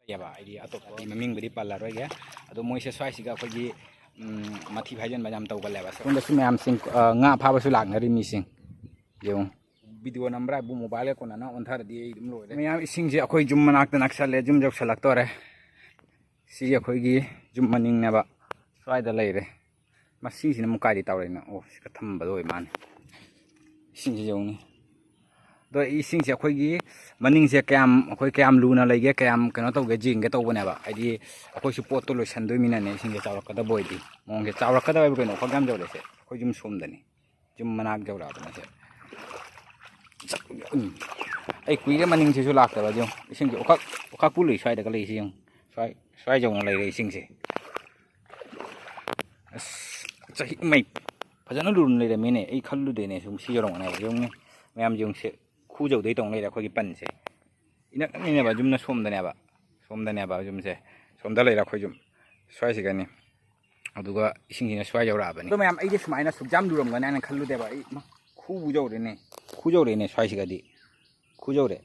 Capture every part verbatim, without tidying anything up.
ꯌꯥꯕ, ꯍꯥꯏꯗꯤ ꯑꯇꯣꯞꯄꯗꯤ ꯃꯃꯤꯡꯕꯨꯗꯤ ꯄꯜꯂꯔꯣꯏꯒꯦ꯫ ꯑꯗꯣ ꯃꯣꯏꯁꯦ ꯁ꯭ꯋꯥꯏꯁꯤꯒ ꯑꯩꯈꯣꯏꯒꯤ, ꯎꯝ, ꯃꯊꯤ ꯐꯥꯏꯖꯤꯟꯕ ꯌꯥꯝ ꯇꯧꯒꯜꯂꯦꯕ꯫ ꯁꯣꯝꯗꯁꯨ ꯃꯌꯥꯝꯁꯤꯡ, ꯑ, ꯉꯥ ꯐꯥꯕꯁꯨ ꯂꯥꯛꯅꯔꯤ ꯃꯤꯁꯤꯡ꯫ ꯌꯦꯡꯉꯨ꯫ ꯚꯤꯗꯤꯑꯣ ꯅꯝꯕ꯭ꯔꯥ ꯍꯥꯏꯕꯨ ꯃꯣꯕꯥꯏꯜꯒ ꯀꯣꯟꯅꯅ ꯑꯣꯟꯊꯔꯗꯤ ꯑꯩ ꯑꯗꯨꯝ ꯂꯣꯏꯔꯦ꯫ ꯃꯌꯥꯝ, ꯏꯁꯤꯡꯁꯦ ꯑꯩꯈꯣꯏ ꯌꯨꯝ ꯃꯅꯥꯛꯇ ꯅꯛꯁꯜꯂꯦ, ꯌꯨꯝ ꯌꯧꯁꯜꯂꯛꯇꯣꯔꯦ꯫ ꯁꯤꯒꯤ ꯑꯩꯈꯣꯏꯒꯤ ꯌꯨꯝ ꯃꯅꯤꯡꯅꯦꯕ, ꯁ꯭ꯋꯥꯏꯗ ꯂꯩꯔꯦ꯫ ꯃꯁꯤꯁꯤꯅ ꯑꯃꯨꯛ ꯀꯥꯏꯗꯩ ꯇꯧꯔꯛꯏꯅꯣ? ꯑꯣ, ꯁꯤꯒ ꯊꯝꯕꯗꯣ ꯑꯣꯏ ꯃꯥꯜꯂꯦ꯫ ꯏꯁꯤꯡꯁꯤ ꯌꯦꯡꯉꯨꯅꯦ꯫ ꯑꯗꯣ ꯏꯁꯤꯡꯁꯦ ꯑꯩꯈꯣꯏꯒꯤ ꯃꯅꯤꯡꯁꯦ ꯀꯌꯥꯝ, ꯑꯩꯈꯣꯏ ꯀꯌꯥꯝ ꯂꯨꯅ ꯂꯩꯒꯦ, ꯀꯌꯥꯝ ꯀꯩꯅꯣ ꯇꯧꯒꯦ ꯌꯦꯡꯒꯦ ꯇꯧꯕꯅꯦꯕ꯫ ꯍꯥꯏꯗꯤ ꯑꯩꯈꯣꯏꯁꯨ ꯄꯣꯠꯇꯣ ꯂꯣꯏꯁꯟꯗꯣꯏꯃꯤꯅꯅꯦ, ꯏꯁꯤꯡꯁꯦ ꯆꯥꯎꯔꯛꯀꯗꯕ ꯑꯣꯏꯗꯤ꯫ ꯃꯑꯣꯡꯁꯦ ꯆꯥꯎꯔꯛꯀꯗꯕ ꯍꯥꯏꯕꯨ ꯀꯩꯅꯣ, ꯈ꯭ꯋꯥꯡ ꯌꯥꯝ ꯌꯧꯔꯛꯑꯦꯁꯦ꯫ ꯑꯩꯈꯣꯏ ꯌꯨꯝ ꯁꯣꯝꯗꯅꯤ꯫ ꯌꯨꯝ ꯃꯅꯥꯛ ꯌꯧꯔꯛꯑꯕꯅꯦ ꯁꯦ꯫ ꯎꯝ꯫ ꯑꯩ ꯀꯨꯏꯔꯦ ꯃꯅꯤꯡꯁꯤꯁꯨ ꯂꯥꯛꯇꯕ꯫ ꯑꯗꯨ ꯌꯦꯡꯉꯨ, ꯏꯁꯤꯡꯁꯦ ꯎꯈꯛ, ꯎꯈꯛ ꯄꯨꯜꯂꯨꯏ ꯁ꯭ꯋꯥꯏꯗꯒ ꯂꯩ꯫ ꯁꯤ ꯌꯦꯡꯉꯨ, ꯁ꯭ꯋꯥꯏ, ꯁ꯭ꯋꯥꯏ ꯌꯧꯅ ꯂꯩꯔꯦ ꯏꯁꯤꯡꯁꯦ꯫ ꯑꯁ, ꯆꯍꯤ ꯃꯩ ꯐꯖꯅ ꯂꯨꯅ ꯂꯩꯔꯝꯃꯤꯅꯦ꯫ ꯑꯩ ꯈꯜꯂꯨꯗꯦꯅꯦ ꯁꯨꯝ ꯁꯤ ꯌꯧꯔꯝꯒꯅꯦꯕ꯫ ꯌꯦꯡꯉꯨꯅꯦ, ꯃꯌꯥꯝ ꯌꯦꯡꯉꯨꯁꯦ, ꯈꯨ ꯌꯧꯗꯩ ꯇꯧꯅ ꯂꯩꯔꯦ ꯑꯩꯈꯣꯏꯒꯤ ꯄꯟꯁꯦ꯫ ꯏꯅꯛ ꯅꯛꯅꯩꯅꯦꯕ, ꯌꯨꯝꯅ ꯁꯣꯝꯗꯅꯦꯕ, ꯁꯣꯝꯗꯅꯦꯕ ꯌꯨꯝꯁꯦ꯫ ꯁꯣꯝꯗ ꯂꯩꯔꯦ ꯑꯩꯈꯣꯏ ꯌꯨꯝ, ꯁ꯭ꯋꯥꯏꯁꯤꯒꯅꯤ꯫ ꯑꯗꯨꯒ ꯏꯁꯤꯡꯁꯤꯅ ꯁ꯭ꯋꯥꯏ ꯌꯧꯔꯛꯑꯕꯅꯤ꯫ ꯑꯗꯣ ꯃꯌꯥꯝ, ꯑꯩꯗꯤ ꯁꯨꯃꯥꯏꯅ ꯁꯨꯛ ꯌꯥꯝ ꯂꯨꯔꯝꯒꯅꯤ ꯍꯥꯏꯅ ꯈꯜꯂꯨꯗꯦꯕ꯫ ꯑꯩ, ꯃꯥ, ꯈꯨꯕꯨ ꯌꯧꯔꯦꯅꯦ, ꯈꯨ ꯌꯧꯔꯦꯅꯦ ꯁ꯭ꯋꯥꯏꯁꯤꯒꯗꯤ, ꯈꯨ ꯌꯧꯔꯦ꯫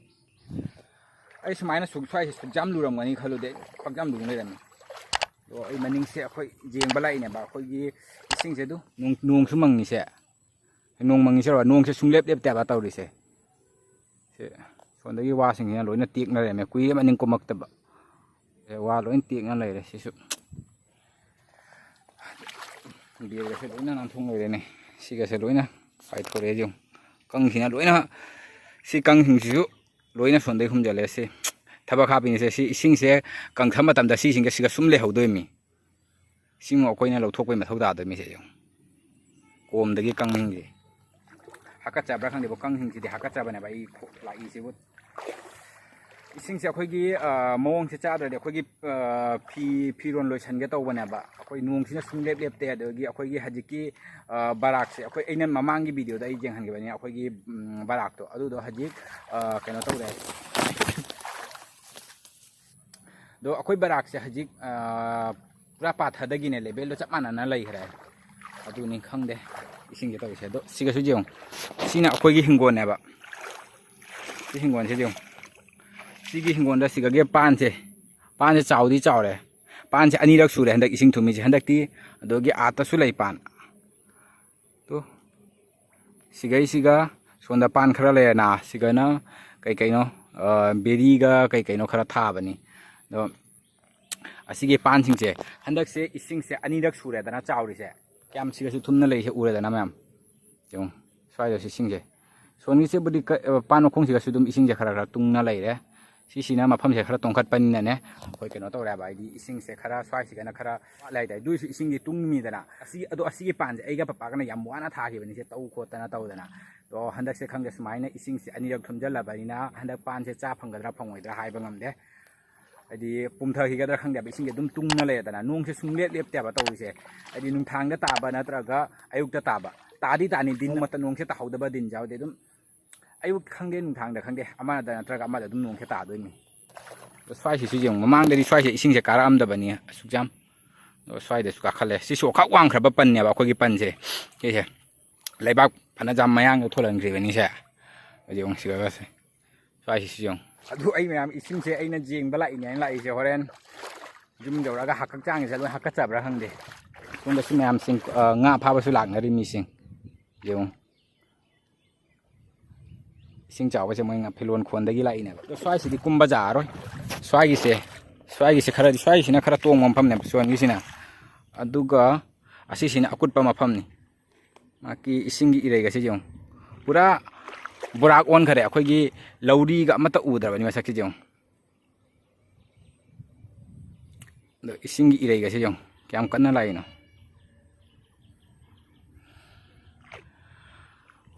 ꯑꯩ ꯁꯨꯃꯥꯏꯅ ꯁꯨꯛ, ꯁ꯭ꯋꯥꯏꯁꯤ ꯁꯨꯛ ꯌꯥꯝ ꯂꯨꯔꯝꯒꯅꯤ ꯈꯜꯂꯨꯗꯦ, ꯈ꯭ꯋꯥꯛ ꯌꯥꯝ ꯂꯨꯅ ꯂꯩꯔꯝꯃꯤ꯫ ꯑꯗꯣ ꯑꯩ ꯃꯅꯤꯡꯁꯦ ꯑꯩꯈꯣꯏ ꯌꯦꯡꯕ ꯂꯥꯛꯏꯅꯦꯕ꯫ ꯑꯩꯈꯣꯏꯒꯤ ꯏꯁꯤꯡꯁꯦ ꯑꯗꯨ ꯅꯣꯡ, ꯅꯣꯡꯁꯨ ꯃꯪꯉꯤꯁꯦ, ꯅꯣꯡ ꯃꯪꯉꯤꯁꯦ, ꯅꯣꯡꯁꯦ ꯁꯨꯡꯂꯦꯞ ꯂꯦꯞꯇꯦꯕ ꯇꯧꯔꯤꯁꯦ꯫ ꯁꯤ ꯁꯣꯝꯗꯒꯤ ꯋꯥꯁꯤꯡꯁꯤꯅ ꯂꯣꯏꯅ ꯇꯦꯛꯅꯔꯦꯃꯦ꯫ ꯀꯨꯏꯔꯦ ꯃꯅꯤꯡ ꯀꯨꯝꯃꯛꯇꯕ꯫ ꯁꯦ, ꯋꯥ ꯂꯣꯏ ꯇꯦꯛꯅ ꯂꯩꯔꯦ ꯁꯤꯁꯨ꯫ ꯕꯦꯒꯁꯦ ꯂꯣꯏꯅ ꯅꯥꯟꯊꯣꯛ ꯂꯩꯔꯦꯅꯦ꯫ ꯁꯤꯒꯁꯦ ꯂꯣꯏꯅ ꯄꯥꯏꯊꯣꯔꯛꯑꯦ ꯌꯦꯡꯉꯨ꯫ ꯀꯪꯁꯤꯅ ꯂꯣꯏꯅ, ꯁꯤ ꯀꯪꯁꯤꯡꯁꯤꯁꯨ ꯂꯣꯏꯅ ꯁꯣꯝꯗꯩ ꯍꯨꯝꯖꯜꯂꯦ꯫ ꯁꯤ ꯊꯕꯛ ꯍꯥꯞꯄꯤꯅꯤꯁꯦ꯫ ꯁꯤ ꯏꯁꯤꯡꯁꯦ ꯀꯪꯊꯕ ꯃꯇꯝꯗ ꯁꯤꯁꯤꯡꯒ ꯁꯤꯒ ꯁꯨꯝ ꯂꯩꯍꯧꯗꯣꯏꯃꯤ꯫ ꯁꯤꯃꯨꯛ ꯑꯩꯈꯣꯏꯅ ꯂꯧꯊꯣꯛꯄꯩ ꯃꯊꯧ ꯇꯥꯗꯣꯏꯃꯤꯁꯦ ꯌꯦꯡꯉꯨ꯫ ꯀꯣꯝꯗꯒꯤ ꯀꯪꯁꯤꯡꯁꯦ꯫ ꯍꯥꯀꯠꯆꯕ꯭ꯔꯥ ꯈꯪꯗꯦꯕ, ꯀꯪꯁꯤꯡꯁꯤꯗꯤ ꯍꯥꯀꯠꯆꯕꯅꯦꯕ꯫ ꯑꯩ ꯈꯣ-, ꯂꯥꯛꯏꯁꯤꯕꯨ꯫ ꯏꯁꯤꯡꯁꯦ ꯑꯩꯈꯣꯏꯒꯤ, ꯑ, ꯃꯑꯣꯡꯁꯦ ꯆꯥꯗ꯭ꯔꯗꯤ ꯑꯩꯈꯣꯏꯒꯤ, ꯑ, ꯐꯤ, ꯐꯤꯔꯣꯜ ꯂꯣꯏꯁꯟꯒꯦ ꯇꯧꯕꯅꯦꯕ꯫ ꯑꯩꯈꯣꯏ ꯅꯣꯡꯁꯤꯅ ꯁꯨꯡꯂꯦꯞ ꯂꯦꯞꯇꯦ꯫ ꯑꯗꯒꯤ ꯑꯩꯈꯣꯏꯒꯤ ꯍꯧꯖꯤꯛꯀꯤ, ꯑ, ꯕꯔꯥꯛꯁꯦ, ꯑꯩꯈꯣꯏ, ꯑꯩꯅ ꯃꯃꯥꯡꯒꯤ ꯚꯤꯗꯤꯑꯣꯗ ꯑꯩ ꯌꯦꯡꯍꯟꯈꯤꯕꯅꯤ ꯑꯩꯈꯣꯏꯒꯤ, ꯎꯝ, ꯕꯔꯥꯛꯇꯣ꯫ ꯑꯗꯨꯗꯣ ꯍꯧꯖꯤꯛ, ꯑ, ꯀꯩꯅꯣ ꯇꯧꯔꯦ꯫ ꯑꯗꯣ ꯑꯩꯈꯣꯏ ꯕꯔꯥꯛꯁꯦ ꯍꯧꯖꯤꯛ, ꯑ, ꯄꯨꯔꯥ ꯄꯥꯊꯗꯒꯤꯅꯦ, ꯂꯦꯕꯦꯜꯗꯣ ꯆꯞ ꯃꯥꯟꯅꯅ ꯂꯩꯈ꯭ꯔꯦ꯫ ꯑꯗꯨꯅꯤ ꯈꯪꯗꯦ ꯏꯁꯤꯡꯁꯦ ꯇꯧꯔꯤꯁꯦ꯫ ꯑꯗꯣ ꯁꯤꯒꯁꯨ ꯌꯦꯡꯉꯨ, ꯁꯤꯅ ꯑꯩꯈꯣꯏꯒꯤ ꯍꯤꯡꯒꯣꯜꯅꯦꯕ꯫ ꯁꯤ ꯍꯤꯡꯒꯣꯜꯁꯦ ꯌꯦꯡꯉꯨ, ꯁꯤꯒꯤ ꯍꯤꯡꯒꯣꯜꯗ ꯁꯤꯒꯒꯤ ꯄꯥꯟꯁꯦ, ꯄꯥꯟꯁꯦ ꯆꯥꯎꯗꯤ ꯆꯥꯎꯔꯦ꯫ ꯄꯥꯟꯁꯦ ꯑꯅꯤꯔꯛ ꯁꯨꯔꯦ ꯍꯟꯗꯛ ꯏꯁꯤꯡ ꯊꯨꯝꯃꯤꯁꯦ꯫ ꯍꯟꯗꯛꯇꯤ ꯑꯗꯨꯒꯤ ꯑꯥꯠꯇꯁꯨ ꯂꯩ ꯄꯥꯟ꯫ ꯇꯨ, ꯁꯤꯒꯩꯁꯤꯒ ꯁꯣꯝꯗ ꯄꯥꯟ ꯈꯔ ꯂꯩꯔꯦꯅ, ꯁꯤꯒꯅ ꯀꯩ ꯀꯩꯅꯣ, ꯑ, ꯕꯦꯔꯤꯒ ꯀꯩ ꯀꯩꯅꯣ ꯈꯔ ꯊꯥꯕꯅꯤ꯫ ꯑꯗꯣ ꯑꯁꯤꯒꯤ ꯄꯥꯟꯁꯤꯡꯁꯦ ꯍꯟꯗꯛꯁꯦ ꯏꯁꯤꯡꯁꯦ ꯑꯅꯤꯔꯛ ꯁꯨꯔꯦꯗꯅ ꯆꯥꯎꯔꯤꯁꯦ꯫ ꯀꯌꯥꯝ ꯁꯤꯒꯁꯨ ꯊꯨꯝꯅ ꯂꯩꯔꯤꯁꯦ ꯎꯔꯦꯗꯅ ꯃꯌꯥꯝ꯫ ꯌꯦꯡꯉꯨ, ꯁ꯭ꯋꯥꯏꯗꯁꯨ ꯏꯁꯤꯡꯁꯦ꯫ ꯁꯣꯟꯒꯤꯁꯤꯕꯨꯗꯤ ꯀ-, ꯑ, ꯄꯥꯟ ꯃꯈꯣꯡꯁꯤꯒꯁꯨ ꯑꯗꯨꯝ ꯏꯁꯤꯡꯁꯦ ꯈꯔ ꯈꯔ ꯇꯨꯡꯅ ꯂꯩꯔꯦ꯫ ꯁꯤꯁꯤꯅ ꯃꯐꯝꯁꯦ ꯈꯔ ꯇꯣꯡꯈꯠꯄꯅꯤꯅꯅꯦ, ꯑꯩꯈꯣꯏ ꯀꯩꯅꯣ ꯇꯧꯔꯦ ꯍꯥꯏꯕ, ꯍꯥꯏꯗꯤ ꯏꯁꯤꯡꯁꯦ ꯈꯔ ꯁ꯭ꯋꯥꯏꯁꯤꯒꯅ ꯈꯔ ꯋꯥꯠꯂꯦ ꯍꯥꯏꯇꯥꯔꯦ꯫ ꯑꯗꯨꯏꯁꯨ ꯏꯁꯤꯡꯗꯤ ꯇꯨꯡꯉꯤꯗꯅ꯫ ꯑꯁꯤ, ꯑꯗꯣ ꯑꯁꯤꯒꯤ ꯄꯥꯟꯁꯦ ꯑꯩꯒ ꯄꯄꯥꯒꯅ ꯌꯥꯝ ꯋꯥꯅ ꯊꯥꯈꯤꯕꯅꯤꯁꯦ, ꯇꯧ ꯈꯣꯠꯇꯅ ꯇꯧꯗꯅ꯫ ꯑꯗꯣ ꯍꯟꯗꯛꯁꯦ ꯈꯪꯗꯦ, ꯁꯨꯃꯥꯏꯅ ꯏꯁꯤꯡꯁꯦ ꯑꯅꯤꯔꯛ ꯊꯨꯝꯖꯤꯜꯂꯕꯅꯤꯅ ꯍꯟꯗꯛ ꯄꯥꯟꯁꯦ ꯆꯥ ꯐꯪꯒꯗ꯭ꯔꯥ ꯐꯪꯉꯣꯏꯗ꯭ꯔꯥ ꯍꯥꯏꯕ ꯉꯝꯗꯦ꯫ ꯍꯥꯏꯗꯤ ꯄꯨꯝꯊꯈꯤꯒꯗ꯭ꯔꯥ ꯈꯪꯗꯦꯕ, ꯏꯁꯤꯡꯁꯦ ꯑꯗꯨꯝ ꯇꯨꯡꯅ ꯂꯩꯔꯦꯗꯅ, ꯅꯣꯡꯁꯦ ꯁꯨꯡꯂꯦꯞ ꯂꯦꯞꯇꯦꯕ ꯇꯧꯔꯤꯁꯦ꯫ ꯍꯥꯏꯗꯤ ꯅꯨꯡꯊꯥꯡꯗ ꯇꯥꯕ ꯅꯠꯇ꯭ꯔꯒ ꯑꯌꯨꯛꯇ ꯇꯥꯕ, ꯇꯥꯗꯤ ꯇꯥꯅꯤ, ꯗꯤꯟ ꯃꯇꯝ ꯅꯣꯡꯁꯦ ꯇꯥꯍꯧꯗꯕ ꯗꯤꯟ ꯌꯥꯎꯗꯦ꯫ ꯑꯗꯨꯝ ꯑꯌꯨꯛ ꯈꯪꯗꯦ, ꯅꯨꯡꯊꯥꯡꯗ ꯈꯪꯗꯦ, ꯑꯃꯗ ꯅꯠꯇ꯭ꯔꯒ ꯑꯃꯗ ꯑꯗꯨꯝ ꯅꯣꯡꯁꯦ ꯇꯥꯗꯣꯏꯅꯤ꯫ ꯑꯗꯣ ꯁ꯭ꯋꯥꯏꯁꯤꯁꯨ ꯌꯦꯡꯉꯨ, ꯃꯃꯥꯡꯗꯗꯤ ꯁ꯭ꯋꯥꯏꯁꯦ ꯏꯁꯤꯡꯁꯦ ꯀꯥꯔꯛꯑꯝꯗꯕꯅꯤ ꯑꯁꯨꯛ ꯌꯥꯝ꯫ ꯑꯗꯣ ꯁ꯭ꯋꯥꯏꯗꯁꯨ ꯀꯥꯈꯠꯂꯦ꯫ ꯁꯤꯁꯨ ꯑꯣꯈꯥꯛ ꯋꯥꯡꯈ꯭ꯔꯕ ꯄꯟꯅꯦꯕ ꯑꯩꯈꯣꯏꯒꯤ ꯄꯟꯁꯦ꯫ ꯁꯤꯁꯦ ꯂꯩꯕꯥꯛ ꯐꯅ ꯌꯥꯝ ꯃꯌꯥꯡꯗ ꯊꯣꯜꯍꯟꯈ꯭ꯔꯤꯕꯅꯤꯁꯦ꯫ ꯑꯗꯨ ꯌꯦꯡꯉꯨ ꯁꯤꯒꯁꯦ꯫ ꯁ꯭ꯋꯥꯏꯁꯤꯁꯨ ꯌꯦꯡꯉꯨ꯫ ꯑꯗꯨ ꯑꯩ ꯃꯌꯥꯝ ꯏꯁꯤꯡꯁꯦ ꯑꯩꯅ ꯌꯦꯡꯕ ꯂꯥꯛꯏꯅꯦ, ꯑꯩꯅ ꯂꯥꯛꯏꯁꯦ꯫ ꯍꯣꯔꯦꯟ ꯌꯨꯝ ꯌꯧꯔꯛꯑꯒ ꯍꯥꯀꯠꯆꯥꯡꯁꯦ ꯂꯣꯏ ꯍꯥꯀꯠꯆꯕ꯭ꯔꯥ ꯈꯪꯗꯦ꯫ ꯁꯣꯝꯗꯁꯨ ꯃꯌꯥꯝꯁꯤꯡ, ꯑ, ꯉꯥ ꯐꯥꯕꯁꯨ ꯂꯥꯛꯅꯔꯤ ꯃꯤꯁꯤꯡ꯫ ꯌꯦꯡꯉꯨ꯫ ꯏꯁꯤꯡ ꯆꯥꯎꯕꯁꯦ ꯃꯣꯏ ꯉꯥ ꯐꯤꯂꯣꯟ ꯈꯣꯟꯗꯒꯤ ꯂꯥꯛꯏꯅꯦꯕ꯫ ꯑꯗꯣ ꯁ꯭ꯋꯥꯏꯁꯤꯗꯤ ꯀꯨꯝꯕ ꯌꯥꯔꯔꯣꯏ꯫ ꯁ꯭ꯋꯥꯏꯒꯤꯁꯦ, ꯁ꯭ꯋꯥꯏꯒꯤꯁꯦ ꯈꯔꯗꯤ, ꯁ꯭ꯋꯥꯏꯒꯤꯁꯤꯅ ꯈꯔ ꯇꯣꯡꯕ ꯃꯐꯝꯅꯦꯕ ꯁꯣꯟꯒꯤꯁꯤꯅ꯫ ꯑꯗꯨꯒ ꯑꯁꯤꯁꯤꯅ ꯑꯀꯨꯠꯄ ꯃꯐꯝꯅꯤ꯫ ꯃꯥꯒꯤ ꯏꯁꯤꯡꯒꯤ ꯏꯔꯩꯒꯁꯦ ꯌꯦꯡꯉꯨ꯫ ꯄꯨꯔꯥ ꯕꯣꯔꯥꯛ ꯑꯣꯟꯈꯔꯦ꯫ ꯑꯩꯈꯣꯏꯒꯤ ꯂꯧꯔꯤꯒ ꯑꯃꯠꯇ ꯎꯗ꯭ꯔꯕꯅꯤ ꯃꯁꯛꯁꯤꯗꯤ ꯌꯦꯡꯉꯨ꯫ ꯑꯗꯣ ꯏꯁꯤꯡꯒꯤ ꯏꯔꯩꯒꯁꯦ ꯌꯦꯡꯉꯨ꯫ ꯀꯌꯥꯝ ꯀꯟꯅ ꯂꯥꯛꯏꯅꯣ꯫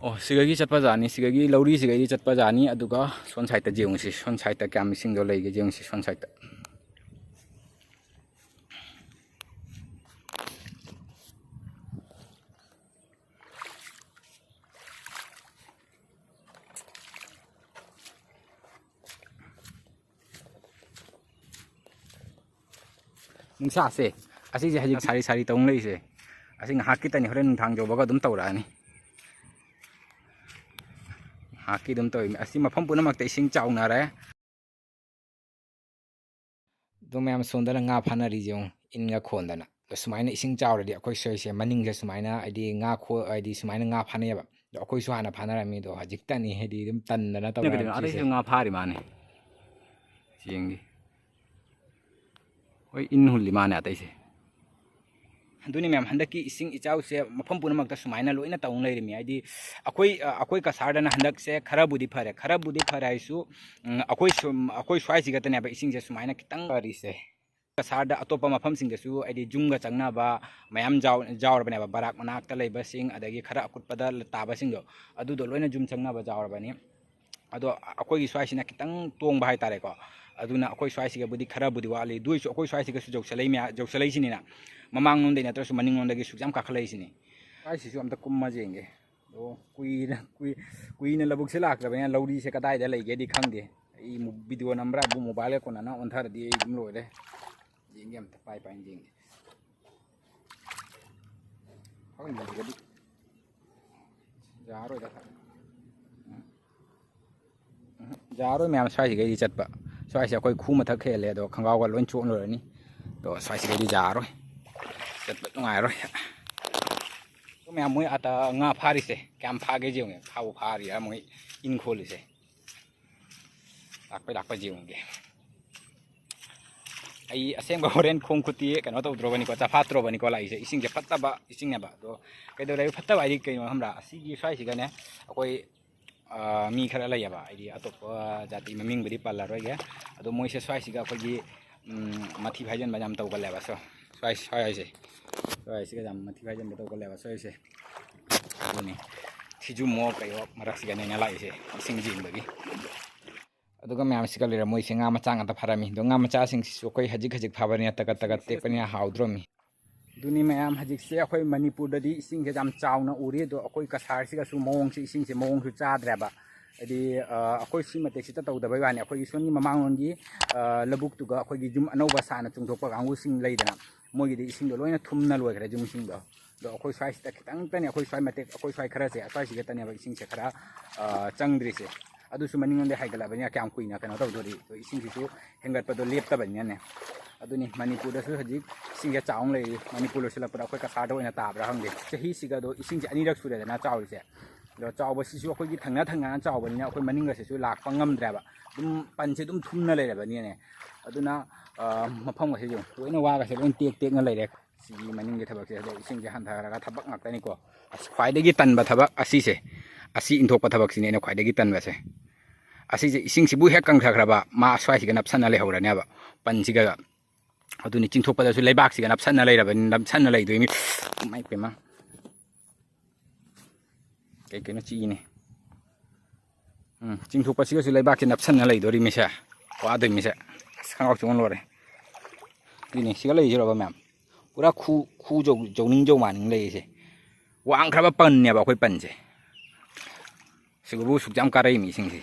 ꯑꯣ, ꯁꯤꯗꯒꯤ ꯆꯠꯄ ꯖꯥꯠꯅꯤ, ꯁꯤꯗꯒꯤ ꯂꯧꯔꯤ ꯁꯤꯗꯒꯤ ꯆꯠꯄ ꯖꯥꯠꯅꯤ꯫ ꯑꯗꯨꯒ ꯁꯣꯝ ꯁꯥꯏꯠꯇ ꯌꯦꯡꯉꯨꯁꯤ, ꯁꯣꯝ ꯁꯥꯏꯠꯇ ꯀꯌꯥꯝ ꯏꯁꯤꯡꯗꯣ ꯂꯩꯒꯦ ꯌꯦꯡꯉꯨꯁꯤ, ꯁꯣꯝ ꯁꯥꯏꯠꯇ꯫ ꯅꯨꯡꯁꯥꯁꯦ, ꯑꯁꯤꯁꯦ ꯍꯧꯖꯤꯛ ꯁꯥꯔꯤ ꯁꯥꯔꯤ ꯇꯧ ꯂꯩꯔꯤꯁꯦ꯫ ꯑꯁꯤ ꯉꯥꯏꯍꯥꯛꯀꯤꯇꯅꯤ, ꯍꯣꯔꯦꯟ ꯅꯨꯡꯗꯥꯡ ꯌꯧꯕꯒ ꯑꯗꯨꯝ ꯇꯧꯔꯛꯑꯅꯤ꯫ ꯉꯥꯏꯍꯥꯛꯀꯤ ꯑꯗꯨꯝ ꯇꯧꯔꯤꯅꯤ꯫ ꯑꯁꯤ ꯃꯐꯝ ꯄꯨꯝꯅꯃꯛꯇ ꯏꯁꯤꯡ ꯆꯥꯎꯅꯔꯦ꯫ ꯑꯗꯣ ꯃꯌꯥꯝ, ꯁꯣꯝꯗꯅ ꯉꯥ ꯐꯥꯅꯔꯤꯁꯦ ꯌꯦꯡꯉꯨ, ꯏꯟꯒ ꯈꯣꯟꯗꯅ꯫ ꯑꯗꯣ ꯁꯨꯃꯥꯏꯅ ꯏꯁꯤꯡ ꯆꯥꯎꯔꯗꯤ ꯑꯩꯈꯣꯏ ꯁ꯭ꯋꯥꯏꯁꯦ ꯃꯅꯤꯡꯁꯦ ꯁꯨꯃꯥꯏꯅ, ꯍꯥꯏꯗꯤ ꯉꯥ ꯈꯣ-, ꯍꯥꯏꯗꯤ ꯁꯨꯃꯥꯏꯅ ꯉꯥ ꯐꯥꯅꯩꯌꯦꯕ꯫ ꯑꯗꯣ ꯑꯩꯈꯣꯏꯁꯨ ꯍꯥꯟꯅ ꯐꯥꯅꯔꯝꯃꯤ, ꯑꯗꯣ ꯍꯧꯖꯤꯛꯇꯅꯤ, ꯍꯥꯏꯗꯤ ꯑꯗꯨꯝ ꯇꯟꯗꯅ ꯇꯧꯅꯔꯛꯇ꯭ꯔꯤꯁꯦ꯫ ꯑꯇꯩꯁꯨ ꯉꯥ ꯐꯥꯔꯤ ꯃꯥꯅꯦ꯫ ꯌꯦꯡꯒꯦ꯫ ꯍꯣꯏ, ꯏꯟ ꯍꯨꯜꯂꯤ ꯃꯥꯅꯦ ꯑꯇꯩꯁꯦ꯫ ꯑꯗꯨꯅꯤ ꯃꯌꯥꯝ, ꯍꯟꯗꯛꯀꯤ ꯏꯁꯤꯡ ꯏꯆꯥꯎꯁꯦ ꯃꯐꯝ ꯄꯨꯝꯅꯃꯛꯇ ꯁꯨꯃꯥꯏꯅ ꯂꯣꯏꯅ ꯇꯧ ꯂꯩꯔꯝꯃꯤ꯫ ꯍꯥꯏꯗꯤ ꯑꯩꯈꯣꯏ, ꯑ, ꯑꯩꯈꯣꯏ ꯀꯁꯥꯔꯗꯅ ꯍꯟꯗꯛꯁꯦ ꯈꯔꯕꯨꯗꯤ ꯐꯔꯦ, ꯈꯔꯕꯨꯗꯤ ꯐꯔꯦ ꯍꯥꯏꯁꯨ, ꯎꯝ, ꯑꯩꯈꯣꯏ ꯁꯨꯝ, ꯑꯩꯈꯣꯏ ꯁ꯭ꯋꯥꯏꯁꯤꯒꯇꯅꯦꯕ ꯏꯁꯤꯡꯁꯦ ꯁꯨꯃꯥꯏꯅ ꯈꯤꯇꯪ ꯐꯔꯤꯁꯦ꯫ ꯀꯁꯥꯔꯗ ꯑꯇꯣꯞꯄ ꯃꯐꯝꯁꯤꯡꯗꯁꯨ ꯍꯥꯏꯗꯤ ꯌꯨꯝꯒ ꯆꯪꯅꯕ ꯃꯌꯥꯝ ꯖꯥꯎ-, ꯖꯥꯎꯔꯕꯅꯦꯕ꯫ ꯕꯔꯥꯛ ꯃꯅꯥꯛꯇ ꯂꯩꯕꯁꯤꯡ, ꯑꯗꯒꯤ ꯈꯔ ꯑꯀꯨꯠꯄꯗ ꯇꯥꯕꯁꯤꯡꯗꯣ, ꯑꯗꯨꯗꯣ ꯂꯣꯏꯅ ꯌꯨꯝ ꯆꯪꯅꯕ ꯖꯥꯎꯔꯕꯅꯤ꯫ ꯑꯗꯣ ꯑꯩꯈꯣꯏꯒꯤ ꯁ꯭ꯋꯥꯏꯁꯤꯅ ꯈꯤꯇꯪ ꯇꯣꯡꯕ ꯍꯥꯏꯇꯥꯔꯦꯀꯣ꯫ ꯑꯗꯨꯅ ꯑꯩꯈꯣꯏ ꯁ꯭ꯋꯥꯏꯁꯤꯒꯕꯨꯗꯤ ꯈꯔꯕꯨꯗꯤ ꯋꯥꯠꯂꯤ꯫ ꯑꯗꯨ ꯑꯣꯏꯁꯨ ꯑꯩꯈꯣꯏ ꯁ꯭ꯋꯥꯏꯁꯤꯒꯁꯨ ꯌꯧꯁꯜꯂꯛꯏ ꯃꯌꯥ-, ꯌꯧꯁꯜꯂꯛꯏꯁꯤꯅꯤꯅ, ꯃꯃꯥꯡꯂꯣꯝꯗꯩ ꯅꯠꯇ꯭ꯔꯁꯨ ꯃꯅꯤꯡꯂꯣꯝꯗꯒꯤ ꯁꯨꯛ ꯌꯥꯝ ꯀꯥꯈꯠꯂꯛꯏꯁꯤꯅꯤ꯫ ꯁ꯭ꯋꯥꯏꯁꯤꯁꯨ ꯑꯝꯇ ꯀꯨꯝꯃꯁꯦ ꯌꯦꯡꯒꯦ꯫ ꯑꯗꯣ ꯀꯨꯏꯅ, ꯀꯨꯏ-, ꯀꯨꯏꯅ ꯂꯧꯕꯨꯛꯁꯦ ꯂꯥꯛꯇ꯭ꯔꯕꯅꯤꯅ ꯂꯧꯔꯤꯁꯦ ꯀꯗꯥꯏꯗ ꯂꯩꯒꯦꯗꯤ ꯈꯪꯗꯦ꯫ ꯑꯩ ꯃꯨ-, ꯚꯤꯗꯤꯑꯣ ꯅꯝꯕ꯭ꯔꯥ ꯍꯥꯏꯕꯨ ꯃꯣꯕꯥꯏꯜꯒ ꯀꯣꯟꯅꯅ ꯑꯣꯟꯊꯔꯗꯤ ꯑꯩ ꯑꯗꯨꯝ ꯂꯣꯏꯔꯦ꯫ ꯌꯦꯡꯒꯦ ꯑꯝꯇ, ꯄꯥꯏ ꯄꯥꯏꯅ ꯌꯦꯡꯒꯦ꯫ ꯈꯪꯗ꯭ꯔꯒꯗꯤ ꯌꯥꯔꯣꯏꯗ꯫ ꯎꯝ꯫ ꯎꯝ, ꯌꯥꯔꯣꯏ ꯃꯌꯥꯝ, ꯁ꯭ꯋꯥꯏꯁꯤꯒꯩꯗꯤ ꯆꯠꯄ꯫ ꯁ꯭ꯋꯥꯏꯁꯦ ꯑꯩꯈꯣꯏ ꯈꯨ ꯃꯊꯛ ꯍꯦꯜꯂꯦ, ꯑꯗꯣ ꯈꯣꯡꯒ꯭ꯔꯥꯎꯒ ꯂꯣꯏ ꯆꯣꯠꯂꯨꯔꯅꯤ꯫ ꯑꯗꯣ ꯁ꯭ꯋꯥꯏꯁꯤꯒꯩꯗꯤ ꯌꯥꯔꯣꯏ, ꯆꯠꯄ ꯅꯨꯡꯉꯥꯏꯔꯣꯏ꯫ ꯑꯗꯣ ꯃꯌꯥꯝ, ꯃꯣꯏ ꯑꯥꯗ ꯉꯥ ꯐꯥꯔꯤꯁꯦ ꯀꯌꯥꯝ ꯐꯥꯒꯦ ꯌꯦꯡꯉꯨꯅꯦ, ꯐꯥꯕꯨ ꯐꯥꯔꯤꯔꯥ ꯃꯣꯏ ꯏꯟ ꯈꯣꯜꯂꯤꯁꯦ꯫ ꯂꯥꯛꯄꯩ ꯂꯥꯛꯄꯩ ꯌꯦꯡꯉꯨꯒꯦ꯫ ꯑꯩ ꯑꯁꯦꯡꯕ ꯍꯣꯔꯦꯟ ꯈꯣꯡ ꯈꯨꯠꯇꯤ ꯀꯩꯅꯣ ꯇꯧꯗ꯭ꯔꯣꯕꯅꯤꯀꯣ, ꯆꯐꯥꯠꯇ꯭ꯔꯣꯕꯅꯤꯀꯣ ꯂꯥꯛꯏꯁꯦ꯫ ꯏꯁꯤꯡꯁꯦ ꯐꯠꯇꯕ ꯏꯁꯤꯡꯅꯦꯕ꯫ ꯑꯗꯣ ꯀꯩꯗꯧꯔꯦ ꯐꯠꯇꯕ ꯍꯥꯏꯗꯤ ꯀꯩꯅꯣ ꯈꯪꯕ꯭ꯔꯥ? ꯑꯁꯤꯒꯤ ꯁ꯭ꯋꯥꯏꯁꯤꯒꯅꯦ ꯑꯩꯈꯣꯏ, ꯑ, ꯃꯤ ꯈꯔ ꯂꯩꯌꯦꯕ, ꯍꯥꯏꯗꯤ ꯑꯇꯣꯞꯄ ꯖꯥꯇꯤ ꯃꯃꯤꯡꯕꯨꯗꯤ ꯄꯜꯂꯔꯣꯏꯒꯦ꯫ ꯑꯗꯣ ꯃꯣꯏꯁꯦ ꯁ꯭ꯋꯥꯏꯁꯤꯒ ꯑꯩꯈꯣꯏꯒꯤ, ꯎꯝ, ꯃꯊꯤ ꯐꯥꯏꯖꯟꯕ ꯌꯥꯝ ꯇꯧꯒꯜꯂꯦꯕ꯫ ꯁꯣ-, ꯁ꯭ꯋꯥꯏ, ꯁ꯭ꯋꯥꯏ ꯍꯥꯏꯁꯦ, ꯁ꯭ꯋꯥꯏꯁꯤꯒ ꯌꯥꯝ ꯃꯊꯤ ꯐꯥꯏꯖꯟꯕ ꯇꯧꯒꯜꯂꯦꯕ ꯁ꯭ꯋꯥꯏꯁꯦ꯫ ꯑꯗꯨꯅꯤ ꯊꯤꯖꯨꯝꯃꯣ ꯀꯩꯌꯣ ꯃꯔꯛꯁꯤꯒꯅꯦ ꯑꯩꯅ ꯂꯥꯛꯏꯁꯦ ꯏꯁꯤꯡ ꯌꯦꯡꯕꯒꯤ꯫ ꯑꯗꯨꯒ ꯃꯌꯥꯝꯁꯤꯒ ꯂꯩꯔ ꯃꯣꯏꯁꯦ ꯉꯥ ꯃꯆꯥ ꯉꯥꯛꯇ ꯐꯥꯔꯝꯃꯤ꯫ ꯑꯗꯣ ꯉꯥ ꯃꯆꯥꯁꯤꯡꯁꯤꯁꯨ ꯑꯩꯈꯣꯏ ꯍꯧꯖꯤꯛ ꯍꯧꯖꯤꯛ ꯐꯥꯕꯅꯤꯅ ꯇꯒꯠ ꯇꯒꯠ ꯇꯦꯛꯄꯅꯤꯅ ꯍꯥꯎꯗ꯭ꯔꯣꯃꯤ꯫ ꯑꯗꯨꯅꯤ ꯃꯌꯥꯝ, ꯍꯧꯖꯤꯛꯁꯦ ꯑꯩꯈꯣꯏ ꯃꯅꯤꯄꯨꯔꯗꯗꯤ ꯏꯁꯤꯡꯁꯦ ꯌꯥꯝ ꯆꯥꯎꯅ ꯎꯔꯤ, ꯑꯗꯣ ꯑꯩꯈꯣꯏ ꯀꯁꯥꯔꯁꯤꯒꯁꯨ ꯃꯑꯣꯡꯁꯦ, ꯏꯁꯤꯡꯁꯦ ꯃꯑꯣꯡꯁꯨ ꯆꯥꯗ꯭ꯔꯦꯕ꯫ ꯍꯥꯏꯗꯤ, ꯑ, ꯑꯩꯈꯣꯏ ꯁꯤ ꯃꯇꯦꯛꯁꯤꯗ ꯇꯧꯗꯕꯩ ꯋꯥꯅꯤ꯫ ꯑꯩꯈꯣꯏꯒꯤ ꯁꯣꯝꯒꯤ ꯃꯃꯥꯡꯂꯣꯝꯒꯤ, ꯑ, ꯂꯧꯕꯨꯛꯇꯨꯒ ꯑꯩꯈꯣꯏꯒꯤ ꯌꯨꯝ ꯑꯅꯧꯕ ꯁꯥꯅ ꯆꯣꯡꯊꯣꯛꯄ ꯀꯥꯡꯕꯨꯁꯤꯡ ꯂꯩꯗꯅ, ꯃꯣꯏꯒꯤꯗꯤ ꯏꯁꯤꯡꯗꯣ ꯂꯣꯏꯅ ꯊꯨꯝꯅ ꯂꯣꯏꯈ꯭ꯔꯦ ꯌꯨꯝꯁꯤꯡꯗꯣ꯫ ꯑꯗꯣ ꯑꯩꯈꯣꯏ ꯁ꯭ꯋꯥꯏꯁꯤꯗ ꯈꯤꯇꯪꯇꯅꯤ, ꯑꯩꯈꯣꯏ ꯁ꯭ꯋꯥꯏ ꯃꯇꯦꯛ, ꯑꯩꯈꯣꯏ ꯁ꯭ꯋꯥꯏ ꯈꯔꯁꯦ, ꯑꯁ꯭ꯋꯥꯏꯁꯤꯒꯇꯅꯦꯕ ꯏꯁꯤꯡꯁꯦ ꯈꯔ, ꯑ, ꯆꯪꯗ꯭ꯔꯤꯁꯦ꯫ ꯑꯗꯨꯁꯨ ꯃꯅꯤꯡꯂꯣꯝꯗ ꯍꯥꯏꯒꯠꯂꯕꯅꯤꯅ ꯀꯌꯥꯝ ꯀꯨꯏꯅ ꯀꯩꯅꯣ ꯇꯧꯗꯣꯔꯤ? ꯑꯗꯣ ꯏꯁꯤꯡꯁꯤꯁꯨ ꯍꯦꯟꯒꯠꯄꯗꯣ ꯂꯦꯞꯇꯕꯅꯤꯅꯅꯦ꯫ ꯑꯗꯨꯅꯤ, ꯃꯅꯤꯄꯨꯔꯗꯁꯨ ꯍꯧꯖꯤꯛ ꯏꯁꯤꯡꯁꯦ ꯆꯥꯎꯅ ꯂꯩꯔꯤ꯫ ꯃꯅꯤꯄꯨꯔ ꯂꯣꯏꯁꯤꯜꯂꯛꯄꯗ ꯑꯩꯈꯣꯏ ꯀꯁꯥꯔꯗ ꯑꯣꯏꯅ ꯇꯥꯕ꯭ꯔꯥ ꯈꯪꯗꯦ꯫ ꯆꯍꯤꯁꯤꯒ ꯑꯗꯣ ꯏꯁꯤꯡꯁꯦ ꯑꯅꯤꯔꯛ ꯁꯨꯔꯦꯗꯅ ꯆꯥꯎꯔꯤꯁꯦ꯫ ꯑꯗꯣ ꯆꯥꯎꯕꯁꯤꯁꯨ ꯑꯩꯈꯣꯏꯒꯤ ꯊꯪꯅ ꯊꯪꯅꯅ ꯆꯥꯎꯕꯅꯤꯅ ꯑꯩꯈꯣꯏ ꯃꯅꯤꯡꯒꯁꯤꯁꯨ ꯂꯥꯛꯄ ꯉꯝꯗ꯭ꯔꯦꯕ꯫ ꯑꯗꯨꯝ ꯄꯟꯁꯦ ꯑꯗꯨꯝ ꯊꯨꯝꯅ ꯂꯩꯔꯕꯅꯤꯅꯅꯦ꯫ ꯑꯗꯨꯅ ꯃꯐꯝꯒꯁꯦ ꯌꯦꯡꯉꯨ, ꯂꯣꯏꯅ ꯋꯥꯒꯁꯦ ꯂꯣꯏ ꯇꯦꯛ ꯇꯦꯛꯅ ꯂꯩꯔꯦ꯫ ꯁꯤꯒꯤ ꯃꯅꯤꯡꯒꯤ ꯊꯕꯛꯁꯦ, ꯑꯗꯣ ꯏꯁꯤꯡꯁꯦ ꯍꯟꯊꯔꯒ ꯊꯕꯛ ꯉꯥꯛꯇꯅꯤꯀꯣ꯫ ꯑꯁ, ꯈ꯭ꯋꯥꯏꯗꯒꯤ ꯇꯟꯕ ꯊꯕꯛ ꯑꯁꯤꯁꯦ, ꯑꯁꯤ ꯏꯟꯊꯣꯛꯄ ꯊꯕꯛꯁꯤꯅꯦ ꯑꯩꯅ ꯈ꯭ꯋꯥꯏꯗꯒꯤ ꯇꯟꯕꯁꯦ꯫ ꯑꯁꯤꯁꯦ ꯏꯁꯤꯡꯁꯤꯕꯨ ꯍꯦꯛ ꯀꯪꯊꯈ꯭ꯔꯕ, ꯃꯥ ꯁ꯭ꯋꯥꯏꯁꯤꯒ ꯅꯞꯁꯟꯅ ꯂꯩꯍꯧꯔꯅꯦꯕ, ꯄꯟꯁꯤꯒ꯫ ꯑꯗꯨꯅꯤ, ꯆꯤꯡꯊꯣꯛꯄꯗꯁꯨ ꯂꯩꯕꯥꯛꯁꯤꯒ ꯅꯞꯁꯟꯅ ꯂꯩꯔꯕꯅꯤ, ꯅꯞꯁꯟꯅ ꯂꯩꯗꯣꯏꯅꯤ꯫ ꯏꯃꯥꯏ ꯄꯦꯝꯃ꯫ ꯀꯩ ꯀꯩꯅꯣ ꯆꯤꯛꯏꯅꯦ꯫ ꯎꯝ, ꯆꯤꯡꯊꯣꯛꯄꯁꯤꯒꯁꯨ ꯂꯩꯕꯥꯛꯁꯦ ꯅꯞꯁꯟꯅ ꯂꯩꯗꯣꯔꯤꯃꯤꯁꯦ꯫ ꯋꯥꯗꯣꯏꯃꯤꯁꯦ꯫ ꯑꯁ, ꯈꯪꯒꯥꯎ ꯆꯤꯡꯉ ꯂꯣꯏꯔꯦ꯫ ꯑꯗꯨꯅꯦ, ꯁꯤꯒ ꯂꯩꯔꯤꯁꯤꯔꯕ ꯃꯌꯥꯝ? ꯄꯨꯔꯥ ꯈꯨ, ꯈꯨ ꯖꯧ-, ꯖꯧꯅꯤꯡ ꯖꯧ ꯃꯥꯅꯤꯡ ꯂꯩꯔꯤꯁꯦ꯫ ꯋꯥꯡꯈ꯭ꯔꯕ ꯄꯟꯅꯦꯕ ꯑꯩꯈꯣꯏ ꯄꯟꯁꯦ꯫ ꯁꯤꯒꯕꯨ ꯁꯨꯛ ꯌꯥꯝ ꯀꯥꯔꯛꯏ ꯃꯤꯁꯤꯡꯁꯦ꯫